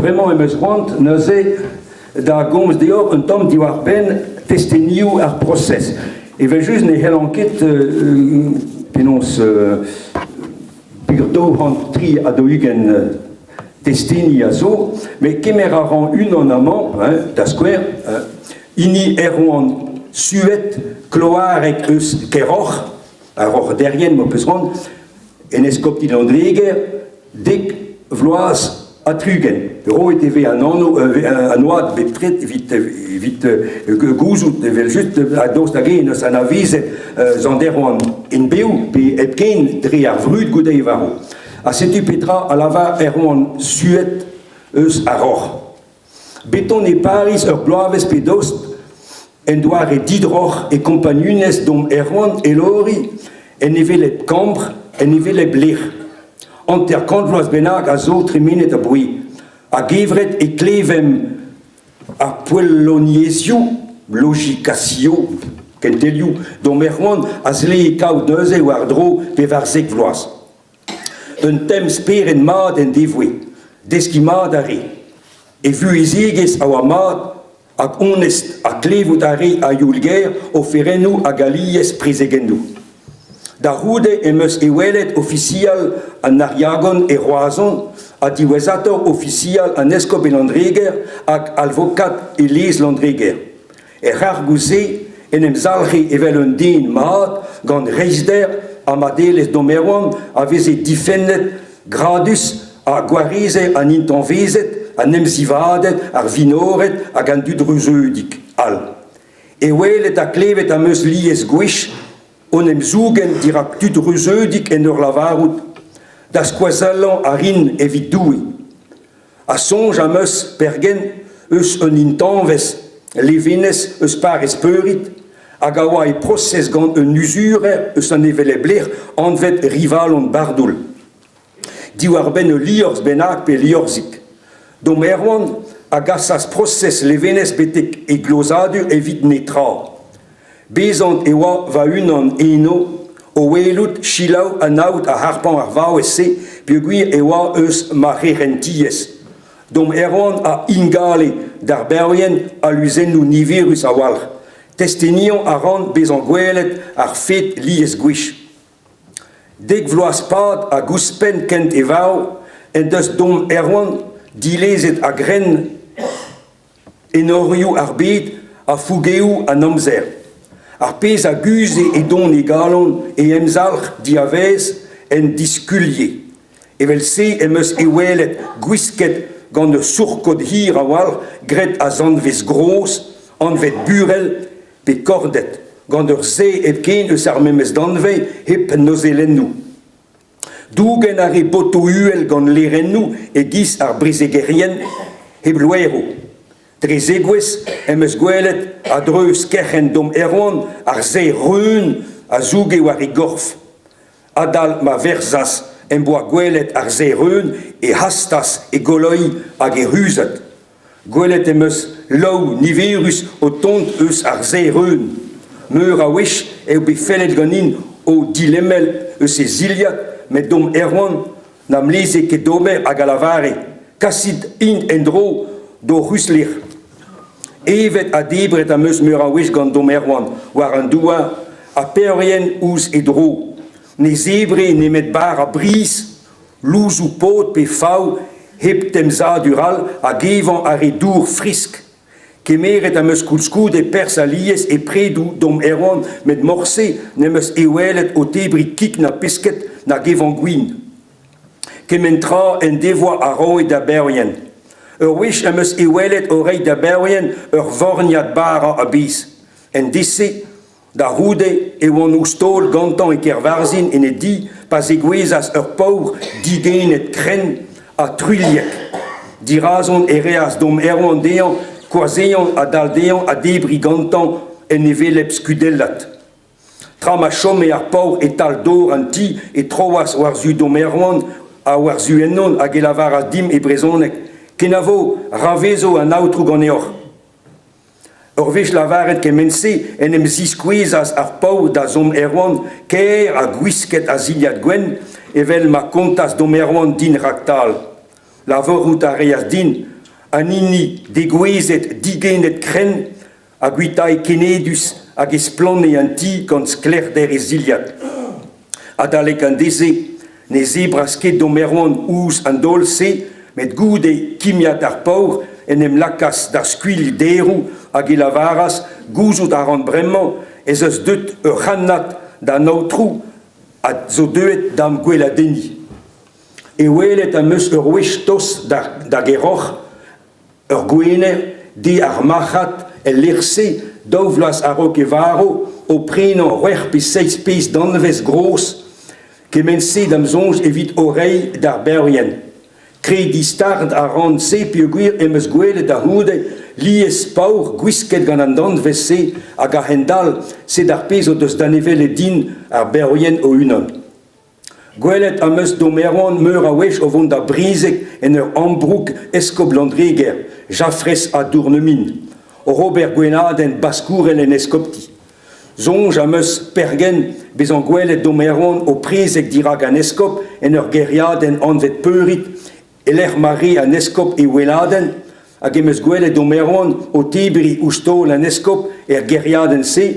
Bremañ em eus c'hoant neuze da gomz deoc'h un tamm diwar-benn testenioù ar prosez. Evel-just ne c'hellan ket penaos peogwir 243 testeni a zo, met kemer a ran unan amañ, hein, da skouer, hini Erwan Suet, kloareg eus Kerroc'h, ar Roc'h Derrien m'ho peus c'hoant, en eskopti Landreger, dek vloaz ha 60. Roet e vez an anv an oad bepred evit evit gouzout evel-just ha daoust hag-eñ eus anavezet Sant Erwan en bev pe hepken dre ar vrud goude e varv. Ha setu petra a lavar Erwan Suet eus ar Roc'h. Bet on e Pariz ur bloavezh pe dost en doare didroc'h e kompagnunezh Dom Erwan Elori en hevelep kambr, en hevelep lec'h. 50 vloaz bennak a zo tremenet aboae. A-gevret e klevemp ar poelloniezhioù, logikazioù, kentelioù Dom Erwan a zlee kaout neuze war-dro 14 vloaz. Un temz-spered mat en devoe, deskiñ mat a rae. E vuhezegezh a oa mat hag onest ha klevout a rae a-youl-gaer oferennoù hag alies prezegennoù. Da c'houde em eus e welet ofisial an Ariagon e Roazhon ha diwezhatoc'h ofisial an eskob e Landreger hag alvokad e lez Landreger. Er c'hargoù-se en em zalc'he evel un den mat gant reizhder ha madelezh Dom Erwan a veze difennet gradus ha gwareze an intañvezed, an emzivaded, ar vinored hag an dud reuzeudik all. E welet ha klevet am eus lies gwech o'n em zougen dirak tud reuzeudik en ur lavarout da skoazellañ a rin evit Doue. Ha soñj am eus pergen eus un intañvez levenez eus parrez Peurid hag a oa e prosez gant un uzurer eus an hevelep lec'h anvet Rivalon Bardoul. Diwar-benn ul liorzh bennak pe liorzhig. Dom Erwan a gasas prosez Levenez betek e glozadur evit netra. Bezant e oa va-unan eno o welout selaou anaout ha harpañ ar vaouez-se peogwir e oa eus ma c'herentiezh. Dom Erwan a ingale d'ar bervien aluzennoù niverus a-walc'h. Testeniañ a ran bezañ gwelet ar fed lies gwech. Dek vloaz-pad hag ouzhpenn kent e varv en deus Dom Erwan dilezet a-grenn enorioù ar bed ha fougeoù an amzer. Ar pezh a guzhe e don e galon e emzalc'h diavaez en diskulie. Evel-se em eus e welet gwisket gant ur sourkod hir a-walc'h graet a zanvez gros, anvet burell pe kordet, gant ur sae hepken eus ar memes danvez hep nozelennoù. Dougen a rae botoù uhel gant lêrennoù e-giz ar brezegerien hep loeroù. Dre zegouezh em eus gwelet a-dreuz kerc'henn Dom Erwan ar sae reun a zouge war e gorf. Adal ma verzas em boa gwelet ar sae reun e hastas e goloiñ hag e ruzat. Gwelet em eus laou niverus o tont eus ar sae-reun. Meur a wech eo bet fellet ganin o dilemel eus e zilhad, met Dom Erwan n'am leze ket d'ober hag a lavare kasit int en-dro d'o c'huzlec'h. Evet ha debret am eus meur a wech gant Dom Erwan war an douar ha peorien ouzh e dro. Ne zebre nemet bara brizh louzoù-pod pe fav hep temzadur all hag evañ a rae dour fresk. Kemeret am eus koulskoude perzh alies e predoù Dom Erwan met morse n'em eus e welet o tebriñ kig na pesked nag evañ gwin. Kement tra en devoa a roe da beorien. Ur wech am eus e welet o reiñ da beorien ur vorniad bara a-bezh. En dez-se Da c'houde e oan ouzh taol gantañ e Kervarzhin en e di pa zegouezhas ur paour digened krenn ha truilhek. Dirazon e reas Dom Erwan dezhañ koazeañ a-dal dezhañ ha debriñ gantañ en hevelep skudellad. Tra ma chome ar paour e-tal dor an ti e troas war-zu Dom Erwan ha war-zu ennon hag e lavaras dimp e brezhoneg Kenavo, ra vezo an Aotrou ganeoc'h. Ur wech lavaret kement-se en em ziskouezas ar paour da Zom Erwan kaer ha gwisket a zilhad gwenn evel ma kontas Dom Erwan din raktal. Lavarout a reas din. An hini degouezhet digened-krenn a guitae kenedus hag e splanne an ti gant sklaerder e zilhad. Adalek an deiz-se ne zebras ket Dom Erwan ouzh an daol-se met goude kimiad ar paour en em lakaas da skuilh deroù hag e lavaras gouzout a ran bremañ ez eus deut ur c'hannad d'an aotrou a zo deuet da'm gweladenniñ. E welet am eus ur wech tost da Geroc'h, ur gwener, deiz ar marc'had, el lec'h-se, daou vloaz a-raok e varv, o prenañ c'hwec'h pe seizh pezh danvez gros, kement-se da'm soñj evit o reiñ d'ar beorien. Krediñ start a ran se peogwir em eus gwelet da c'houde lies paour gwisket gant an danvez-se hag a-hend-all sed ar pezh o deus danevellet din ar beorien o-unan. Gwelet am eus Dom Erwan meur a wech o vont da Brizeig en ur ambroug eskob Landreger, Jafrez ha Dournemin, oc'h ober gwenadenn baskourel en eskopti. Soñj am eus pergen bezañ gwelet Dom Erwan o prezeg dirak an eskob en ur gêriadenn anvet Peurid, e-lec'h ma rae an eskob e weladenn, hag em eus gwelet Dom Erwan o tebriñ ouzh taol an eskob er gêriadenn-se,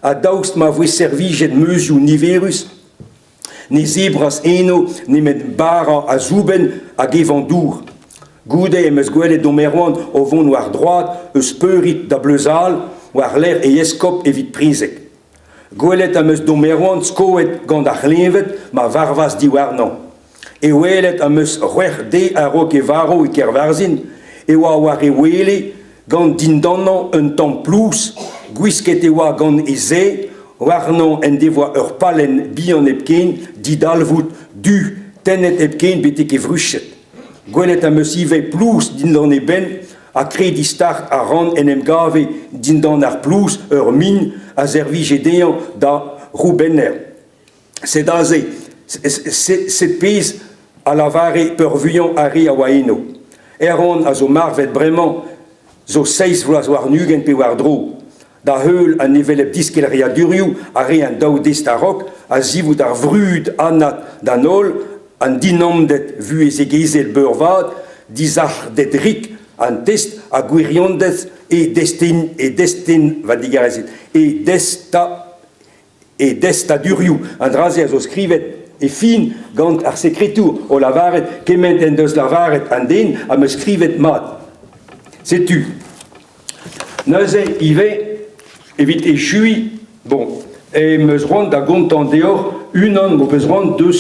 ha daoust ma voe servijet meuzioù niverus, Ne zebras eno nemet bara ha soubenn hag evañ dour. Goude em eus gwelet Dom Erwan o vont war droad eus Peurid da Bleuzal war-lerc'h e eskob evit prezeg. Gwelet am eus Dom Erwan skoet gant ar c'hleñved ma varvas diwarnañ. E welet am eus c'hwec'h deiz a-raok e varv e Kervarzhin e oa war e wele gant dindanañ un tamm plouz, gwisket e oa gant e sae, warnañ en devoa ur pallenn bihan hepken, didalvoud, du, tennet hepken betek e vruched. Gwelet am eus ivez plouz dindan e benn ha krediñ start a ran en em gave dindan ar plouz ur min a servije dezhañ da c'houbenner. Sed aze, sed pezh a lavare peurvuiañ ar re a oa eno. Erwan a zo marvet bremañ zo seizh vloaz warn-ugent pe war-dro. Da heul an hevelep disklêriadurioù a re an daou dest a-raok a-zivout ar vrud anat d'an holl, an dinammded vuhezegezhel beurvat, dizalc'hded-rik an test ha gwirionded e destenn e destenn va digarezit e desta E destadurioù, an dra-se a zo skrivet e fin gant ar sekretour o lavaret kement en deus lavaret an den am eus skrivet mat. Setu. Neuze ivez, evit echuiñ, bon, em eus c'hoant da gontañ deoc'h unan m'ho peus c'hoant deus.